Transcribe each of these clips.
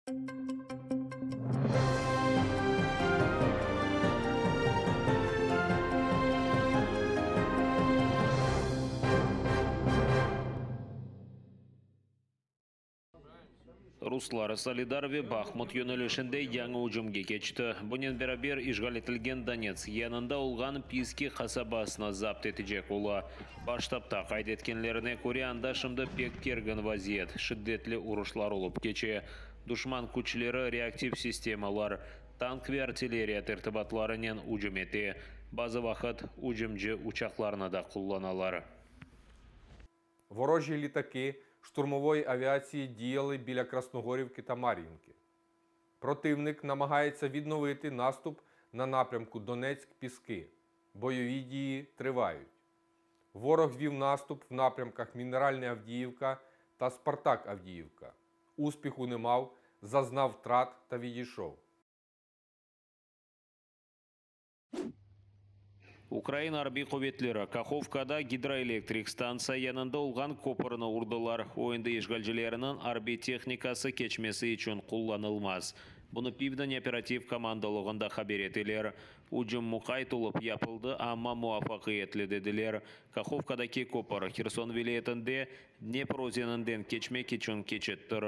Ruslar Soledar ve Bahmut yönelişinde yañı ücümge keçti. Bunen beraber, işğal etilgen Donetsk yanında olğan Piski qasabasını zapt etecek ola. Baş ştabda qayd etkenlerine köre, anda şimdi pek kergin vaziyet, şiddetli uruşlar olıp keçe. Duşman küçleri reaktiv sistemalar, tank ve artilleriya tertibatlarınen ücüm ete, bazı vaqıt ücümci uçaqlarnı da qullanalar. Ворожі літаки штурмової авіації діяли біля Красногорівки та Мар'їнки. Противник намагається відновити наступ на напрямку Донецьк-Піски. Бойові дії тривають. Ворог вів наступ в напрямках Мінеральна Авдіївка та Спартак Авдіївка. Успіху не мав, зазнав втрат та відійшов. Ukraina arbiy quvetleri Kahovkada gidroelektrik stantsiya yanında olğan köpürni urdılar. O endi işğalcilerniñ arbiy tehnikası keçmesi içün qullanılmaz. Bunı Pivden operativ komandalığında haber eteler. Ücüm muqayt olıp yapıldı, amma muvafaqiyetli, dediler. Kahovkadaki köpür, Herson vilâyetinde Dnepr özeninden keçmek içün keçittir.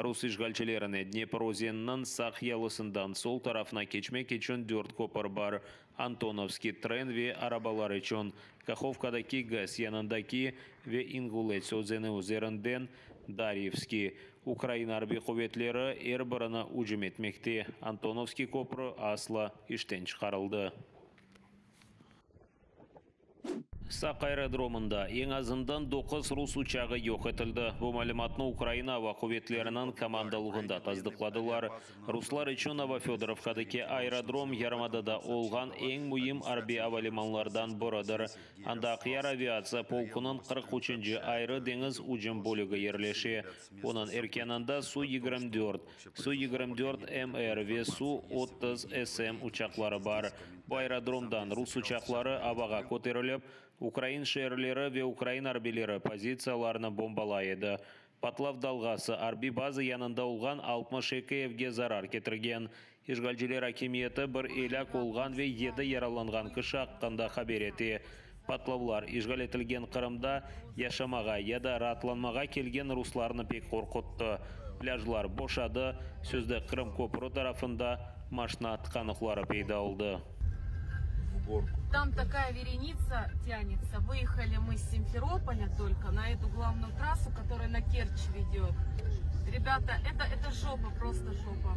Rus işğalcilerine Dnepr özeniniñ sağ yalısından sol tarafına keçmek içün dört köpür bar, Antonovskiy, tren ve arabalar içün, Kahovkadaki GES yanındaki ve İngulets özeni üzerinden Daryevskiy. Ukraina arbiy quvetleri er birini ücüm etmekte. Antonovskiy köprü asla işten çıqarıldı. Saq aerodromında eñ azından doquz rus uçağı yoq etildi. Bu malümatnı Ukraina ava quvetleriniñ komandalığında tasdıqladılar. Ruslar içün Novofödorovkadaki aerodrom yarımadada olğan eñ müim arbiy avalimanlardan biridir. Anda Aqyar aviatsiya polkunıñ 43-nci ayrı deñiz ücüm bölügi yerleşe. Onıñ erkânında Su-24, Su-24 MR ve Su-30 SM uçaqları bar. Bu aerodromdan rus uçaqları avağa köterilip, ukrain şeerleri ve ukrain arbiyleri pozitsiyalarını bombalay edi. Patlav dalğası arbiy baza yanında olğan 62 evge zarar ketirgen. İşğalciler akimiyeti bir elâk olğan ve yedi yaralanğan kişi aqqında haber ete. Patlavlar işğal etilgen Qırımda yaşamağa ya da raatlanmağa kelgen ruslarnı pek qorquttı. Plâjlar boşadı, sözde Qırım köprü tarafında maşna tıqanıqları peyda oldı. Там такая вереница тянется. Выехали мы с Симферополя только на эту главную трассу, которая на Керчь ведет. Ребята, это, это жопа, просто жопа.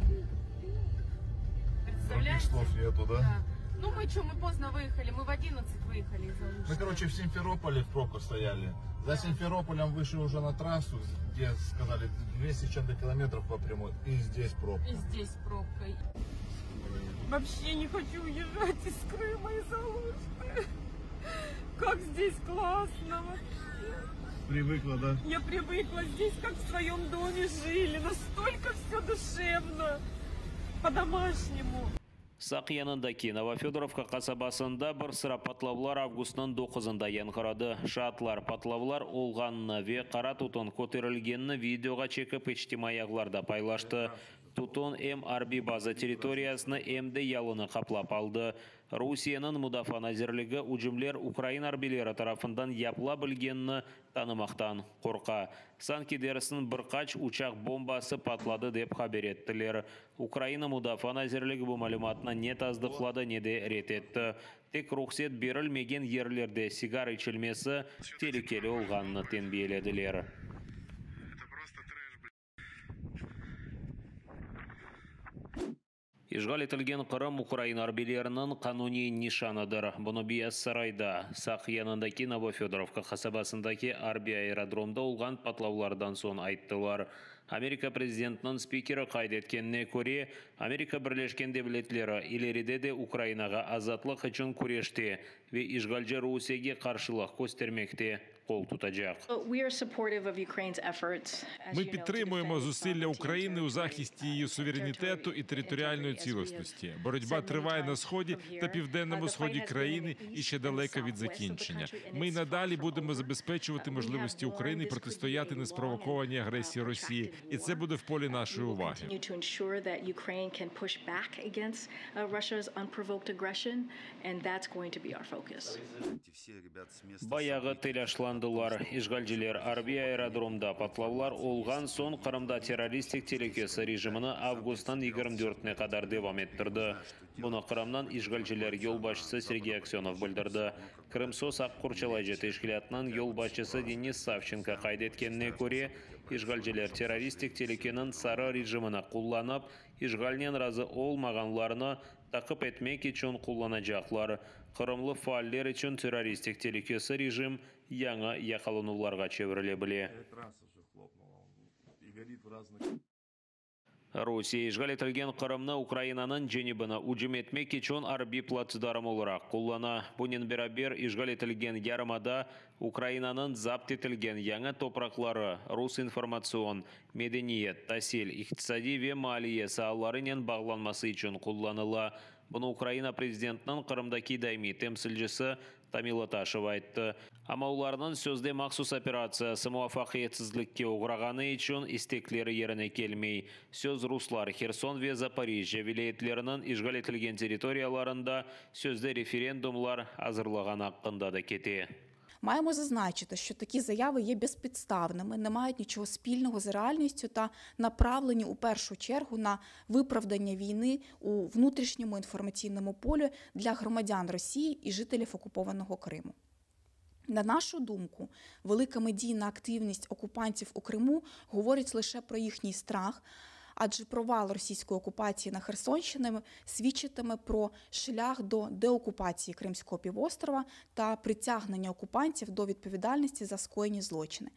Представляете? Других слов нету, да? Да. Ну мы что, мы поздно выехали, мы в 11 выехали из Алушты. Мы, короче, в Симферополе в пробках стояли. За Симферополем вышли уже на трассу, где сказали 200 с чем-то километров по прямой. И здесь пробка. И здесь пробка. Вообще не хочу уезжать из Крыма, из Алушты. Как здесь классно вообще. Привыкла, да? Я привыкла здесь, как в своем доме жили. Настолько все душевно, по-домашнему. Saq yanındaki Novofödorovka qasabasında bir sıra patlavlar avgustnıñ 9-ında yañğıradı. Şaatlar patlavlar olğanını ve qara tütün köterilgenini videoğa çekip içtimaiy ağlarda paylaştı. Tütün em arbiy baza territoriyasını, em de yalını qaplap aldı. Rusiyeniñ Mudafaa nazirligi ücümler ukrain arbiyleri tarafından yapıla bilgenini tanımaqtan qorqa. Sanki dersiñ bir qaç uçaq bombası patladı dep haber ettiler. Ukraina Mudafaa nazirligi bu malümatnı ne tasdıqladı, ne de red etti. Tek ruhset berilmegen yerlerde sigar içilmesi telükeli olğanını tenbiyelediler. İşğal etilgen Qırım ukrain arbiyleriniñ qanuniy nişanıdır. Bunı Beyaz Sarayda, Saq yanındaki Novofödorovka qasabasındaki arbiy aerodromda olğan patlavlardan soñ ayttılar. Amerika prezidentiniñ spikeri qayd etkenine köre, Amerika Birleşken Devletleri ileride de Ukrainağa azatlıq içün küreşte ve işğalci Rusiyege qarşılıq köstermekte. qol tutacaq. Ми підтримуємо зусилля України у захисті її суверенітету і територіальної цілісності. Боротьба триває на сході та південному сході країни і ще далека від закінчення. Ми й надалі будемо забезпечувати можливості України протистояти неспровокованій агресії Росії, і це буде в полі нашої уваги. Bayağı telâşlandılar. İşğalciler arbiy aerodromda patlavlar olğan soñ Qırımda terroristik telükesi rejimini avgustnıñ 24-ne qadar devam ettirdi. Bunı Qırımnıñ işğalciler yolbaşçısı Sergey Aksönov bildirdi. Krımsos aq qorçalayıcı teşkilâtınıñ yolbaşçısı Denis Savçenko qayd etkenine köre, işğalciler terroristik telükeniñ sarı rejimini qullanıp, işğalnen razı olmağanlarnı taqip etmek içün qullanacaqlar. Qırımlı faaller içün terroristik telükesi rejim yañı yaqalanuvlarğa çevirile bile. Rusiye işğal etilgen Qırımnı Ukrainanıñ cenübine ücüm etmek içün arbiy platsdarm olaraq qullana. Bunen beraber, işğal etilgen yarımada Ukrainanıñ zapt etilgen yañı topraqları rus informatsion, medeniyet, tasil, iqtisadiy ve maliye saalarınen bağlanması içün qullanıla. Bunı Ukraina prezidentiniñ Qırımdaki daimiy temsilcisi Tamila Taşeva ayttı. Amma olarnıñ sözde mahsus operatsiyası muvafaqiyetsizlikke oğrağanı içün istekleri yerine kelmey. Söz ruslar Herson ve Zaporijjâ vilâyetleriniñ işğal etilgen territoriyalarında sözde referendumlar azırlağanı aqqında da kete. Маємо зазначити, що такі заяви є безпідставними, не мають нічого спільного з реальністю та направлені у першу чергу на виправдання війни у внутрішньому інформаційному полі для громадян Росії і жителів окупованого Криму. На нашу думку, велика медійна активність окупантів у Криму говорить лише про їхній страх, адже провал російської окупації на Херсонщині свідчитиме про шлях до деокупації Кримського півострова та притягнення окупантів до відповідальності за скоєні злочини.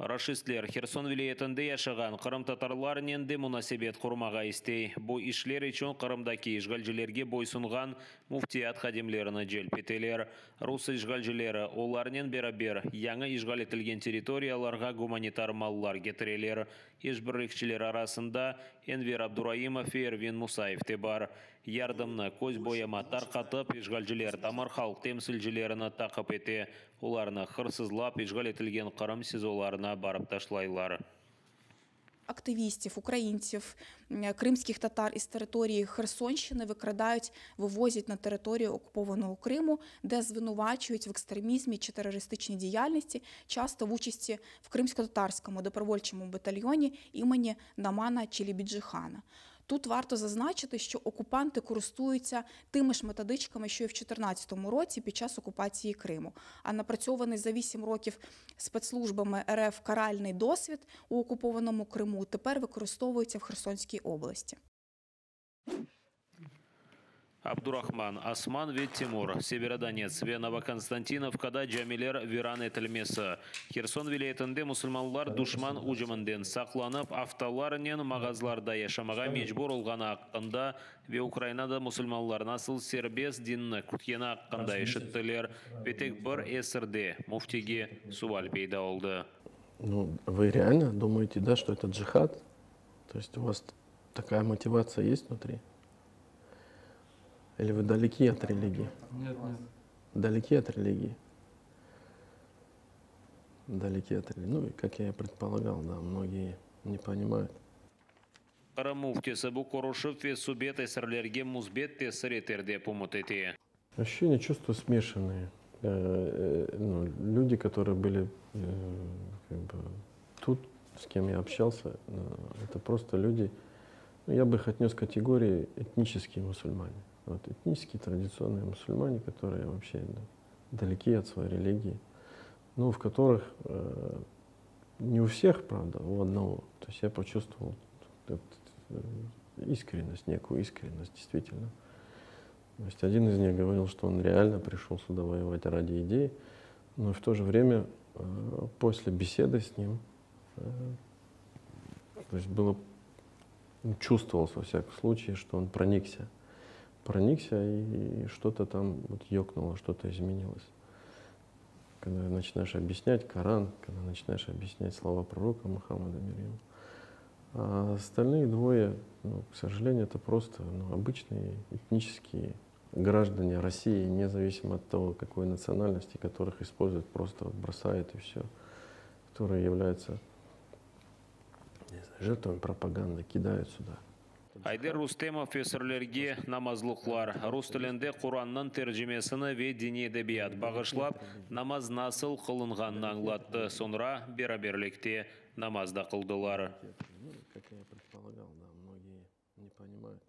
Raşistler Herson vilâyetinde yaşağan qırımtatarlarnen de munasebet qurmağa istey. Bu işler içün Qırımdaki işğalcilerge boysunğan müftiyat hadimlerini celp eteler. Rus işğalcileri olarnen beraber yañı işğal etilgen territoriyalarğa gumanitar mallar ketireler. İşbirlikçiler arasında Enver Abduraimov ve Ervin Musayev de bar. Yardımnı köz boyama tarqatıp, işğalciler tamır halq temsilcilerini taqip ete, olarnı hırsızlap, işğal etilgen Qırım SİZOlarına barıp taşlaylar. Активістів, українців, кримських татар із території Херсонщини викрадають, вивозять на територію окупованого Криму, де звинувачують в екстремізмі чи терористичній діяльності, часто в участі в кримсько-татарському добровольчому батальйоні імені Намана Челебіджихана. Тут варто зазначити, що окупанти користуються тими ж методичками, що і в 2014 році під час окупації Криму. А напрацьований за 8 років спецслужбами РФ каральний досвід у окупованому Криму тепер використовується в Херсонській області. Abdurahman, Osman ve Timur, Severodonetsk ve Novokonstantinovkada camiler viran etilmesi, Herson vilâyetinde musulmanlar duşman ücüminden saqlanıp, aftalarnen mağazlarda yaşamağa mecbur olğanı aqqında ve Ukrainada musulmanlar nasıl serbest dinni kütkeni aqqında eşittiler. Ve tek bir esirde müftige sual peyda oldı. Ну, вы реально думаете, да, что это джихад? То есть у вас такая мотивация есть внутри? Или вы далеки от религии? Нет, нет. Далеки от религии? Далеки от религии. Ну, и как я и предполагал, да, многие не понимают. Qırım müftisi bu körüşüv ve subet esirlerge müsbet tesir eter dep ümüt ete. Ощущения, чувства смешанные. Э, э, ну, люди, которые были э, как бы, тут, с кем я общался, это просто люди, ну, я бы их отнес к категории этнические мусульмане. Вот, этнические традиционные мусульмане, которые вообще да, далеки от своей религии, ну, в которых э, не у всех, правда, у одного. То есть я почувствовал этот, э, искренность, некую искренность, действительно. То есть один из них говорил, что он реально пришел сюда воевать ради идеи, но в то же время э, после беседы с ним, э, то есть было, чувствовалось во всяком случае, что он проникся. Проникся и что-то там вот ёкнуло, что-то изменилось. Когда начинаешь объяснять Коран, когда начинаешь объяснять слова пророка Мухаммада, мир ему. А остальные двое, ну, к сожалению, это просто ну, обычные этнические граждане России, независимо от того, какой национальности, которых используют, просто вот бросают и все, которые являются не знаю, жертвами пропаганды, кидают сюда. Ayder Rustemov esirlerge namazlıqlar, rus tilinde Qurannıñ tercimesini ve diniy edebiyat bağışlap, namaz nasıl qılınğanını añlattı. Soñra beraberlikte namaz da qıldılar. Ну, как я и предполагал, да, многие не понимают.